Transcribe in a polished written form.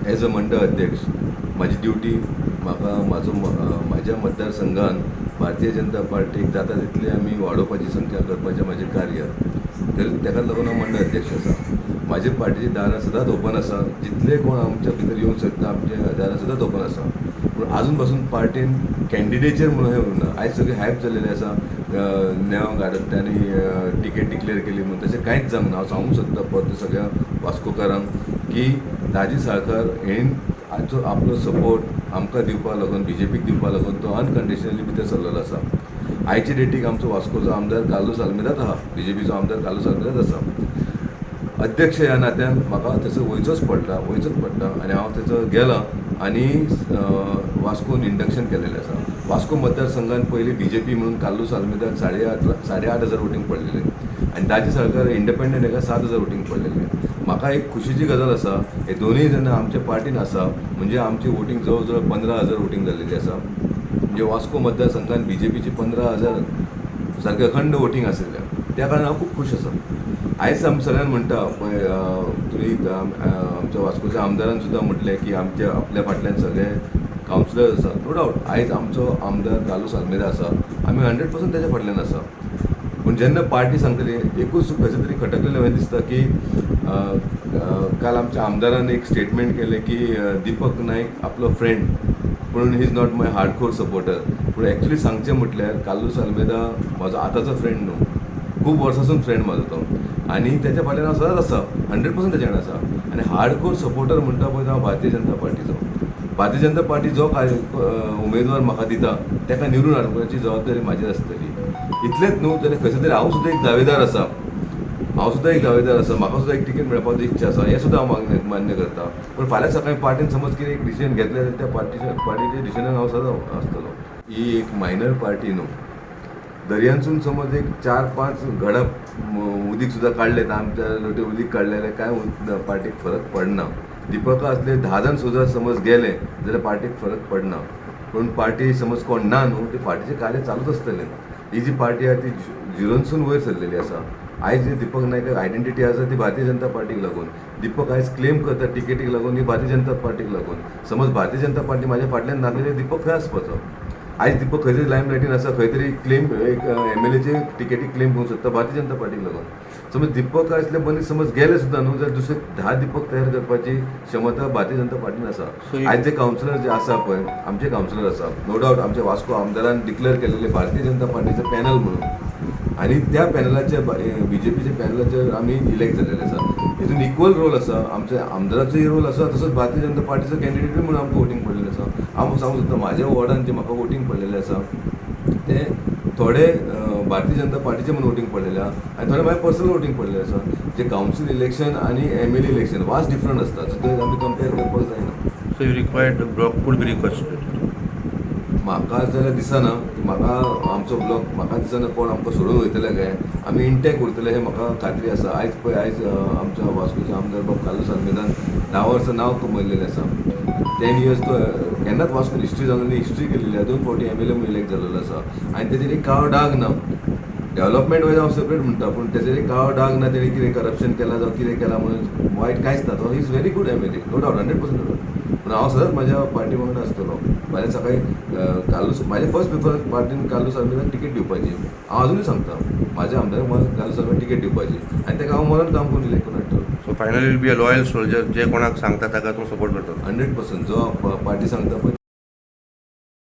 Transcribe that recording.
As a मंडळ अध्यक्ष म्हाजी ड्युटी, म्हाका म्हाजो म्हाज्या मतदारसंघान भारतीय जनता पार्टीक जाता तितली आमी वाडोवपाची, संख्या करपाचें म्हाजें कार्य. तर ताकाच लागून हांव मंडळ अध्यक्ष आसा. म्हाजे पार्टीची दारां सदांच ओपन आसा. जितले कोण आमच्या भितर येवंक शकता, आमच्या दारां सदांच ओपन आसा. पूण आजून पासून पार्टीन कॅन्डिडेचर म्हणून हें उरना. आयज सगळें हायप जाल्लेलें आसा, नेव गाडत्यांनी टिकेट डिक्लेअर केली म्हणून. तशें कांयच जावंक ना. हांव सांगूंक सोदता परत सगळ्या वास्कोकारांक की दाजी साळकार हेण हाचो आपलो सपोर्ट आमकां दिवपाक लागून, बीजेपीक दिवपाक लागून तो अनकंडिशनली भितर सरलेलो आसा. आयचे डेटीक आमचो वास्कोचो आमदार कार्लूस आल्मेदाच आहा, बीजेपीचो आमदार कार्लूस आल्मेदाच आसा. अध्यक्ष ह्या नात्यान म्हाका थंयसर वयचोच पडटा, वयचोच पडटा आनी हांव थंयसर गेलां आनी वास्कोन इंडक्शन केलेलें आसा. वास्को मतदारसंघान पयलीं बीजेपी म्हणून कार्लूस आल्मेदाक 8,500 वोटींग पडलेलें आनी दाजी साळकार इंडिपेंडंट हेका 7000 वोटींग पडलेलें. म्हाका एक खुशीची गजाल आसा, हे दोनूय जाणां आमच्या पार्टीन आसा, म्हणजे आमची वोटींग जवळ जवळ 15,000 वोटींग जाल्लेली आसा. म्हणजे वास्को मतदारसंघान बीजेपीची 15,000 सारकें अखंड वोटींग आशिल्लें. त्या कारणान हांव खूब खूश आसा. आयज आमी सगळ्यांक म्हणटा पळय, तुमी आमच्या वास्कोच्या आमदारान सुद्दां म्हटलें की आमच्या आपल्या फाटल्यान सगळे कावन्सिलर आसा. नो डावट, आयज आमचो आमदार कार्लूस आल्मेदा आसा, आमी 100% तेच्या फाटल्यान आसा. पूण जेन्ना पार्टी सांगतली, एकूच खंयसर तरी खटकलेलें हांवें दिसता की काल आमच्या आमदारान एक स्टेटमेंट केलें की दीपक नायक आपलो फ्रेंड, पूण he is not my hardcore supporter. पूण एक्चुली सांगचें म्हटल्यार कार्लूस आल्मेदा म्हाजो आतांचो फ्रेंड न्हू, खूब वर्सांसून फ्रेंड म्हाजो तो आनी तेच्या फाटल्यान हांव सदांच आसा, 100% तेच्या कडेन आसा. आनी हार्डकोर सपोर्टर म्हणटा पळय तो हांव भारतीय जनता पार्टीचो. भारतीय जनता पार्टी जो काय उमेदवार म्हाका दिता, ताका निवडून हाडपाची जबाबदारी म्हाजेर आसतली. इतलेंच न्हू, जाल्यार खंयसर तरी हांव सुद्दां एक दावेदार आसा, हांव सुद्दां एक दावेदार आसा. म्हाका सुद्दां एक तिकेट मेळपाची इच्छा आसा, हें सुद्दां हांव मान्य करता. पूण फाल्यां सकाळीं पार्टीन समज कितें एक डिसिजन घेतलें जाल्यार त्या पार्टीच्या डिसिजनाक हांव सदां आसतलो. ही एक मायनर पार्टी न्हू. दर्यांसून समज एक चार पांच घडप उदीक सुद्दां काडलें, तर आमच्या लोटे उदीक काडलें जाल्यार कांय पार्टीक फरक पडना. दिपका असले 10 जाण सुद्दां समज गेले जाल्यार पार्टीक फरक पडना. पूण पार्टी समज कोण ना न्हू, ती पार्टीचें कार्य चालूच आसतलें. ही जी पार्टी आहा ती झिरोनसून वयर सरलेली आसा. आयज जी दीपक नायकाक आयडेंटिटी आसा ती भारतीय जनता पार्टीक लागून. दीपक आयज क्लेम करता टिकेटीक लागून, ही भारतीय जनता पार्टीक लागून. समज भारतीय जनता पार्टी म्हाज्या फाटल्यान नासलेली, दीपक खंय आसपाचो? आयज दीपक खंय तरी लायम लायटीन आसा, खंय तरी क्लेम एक एमएलएचे टिकेटी क्लेम करूंक सोदता भारतीय जनता पार्टीक लागून. समज दीपक आसले मनीस समज गेले सुद्दां न्हू, जाल्यार दुसरे 10 दीपक तयार करपाची क्षमता भारतीय जनता पार्टीन आसा. आयज जे कावन्सिलर जे आसा पळय, आमचे कावन्सिलर आसा, नो डावट आमचे वास्को आमदारान डिक्लेअर केलेले भारतीय जनता पार्टीचे पॅनल म्हणून आनी त्या पॅनलाच्या, बीजेपीच्या पॅनलाचेर आमी इलेक्ट जाल्लेले आसा. हितून इक्वल रोल आसा, आमच्या आमदाराचोय रोल आसा, तसोच भारतीय जनता पार्टीचो कॅन्डिडेटूय म्हणून आमकां वोटींग पडलेलें आसा. हांव सांगूंक सोदता, म्हाज्या वॉर्डान जे म्हाका वोटींग पडलेलें आसा ते थोडे भारतीय जनता पार्टीचे म्हणून वोटींग पडलेले आहा आनी थोडे म्हाजें पर्सनल वोटींग पडलेलें आसा. जे कावन्सील इलेक्शन आनी एमएलए इलेक्शन वास्ट डिफरंट आसता, सो ते आमी कंपेर करपाक जायना. So you required the block could be reconstituted. म्हाका जाल्यार दिसना की म्हाका आमचो ब्लॉक, म्हाका दिसना कोण आमकां सोडून वयतले काय. आमी इंटॅक्ट उरतले हें म्हाका खात्री आसा. आयज पळय, आयज आमच्या वास्कोचे आमदार बाब कार्लूस आल्मेदान 10 वर्सां नांव कमयलेलें आसा. 10 इयर्स तो केन्नाच वास्कोन हिस्ट्री जावन हिस्ट्री केलेली आसा. दोन फावटी एमएलए म्हणून इलेक्ट जाल्लो आसा आनी तेजेर एक काळो डाग ना. डेव्हलपमेंट वायज हांव सेपरेट म्हणटा, पूण तेजेर एक काळो डाग ना. तेणी कितें करप्शन केलां जावं कितें केलां म्हणून वायट कांयच ना. तो is very good MLA, no doubt, 100% no. पूण हांव सदांच म्हाज्या पार्टी वांगडा आसतलो. फाल्यां सकाळी कार्लूस, म्हाजें फर्स्ट प्रिफरन्स पार्टीन कार्लूस आल्मेदाक टिकेट दिवपाची. हांव अजुनूय सांगता, म्हाज्या आमदाराक म्हाका कार्लूस आल्मेदाक टिकेट दिवपाची आनी ताका हांव मरण काम करून इलेक्ट करून हाडटलो. So finally will be a loyal soldier. जे कोणाक सांगता ताका तूं सपोर्ट करतलो. 100%, जो पार्टी सांगता पळय.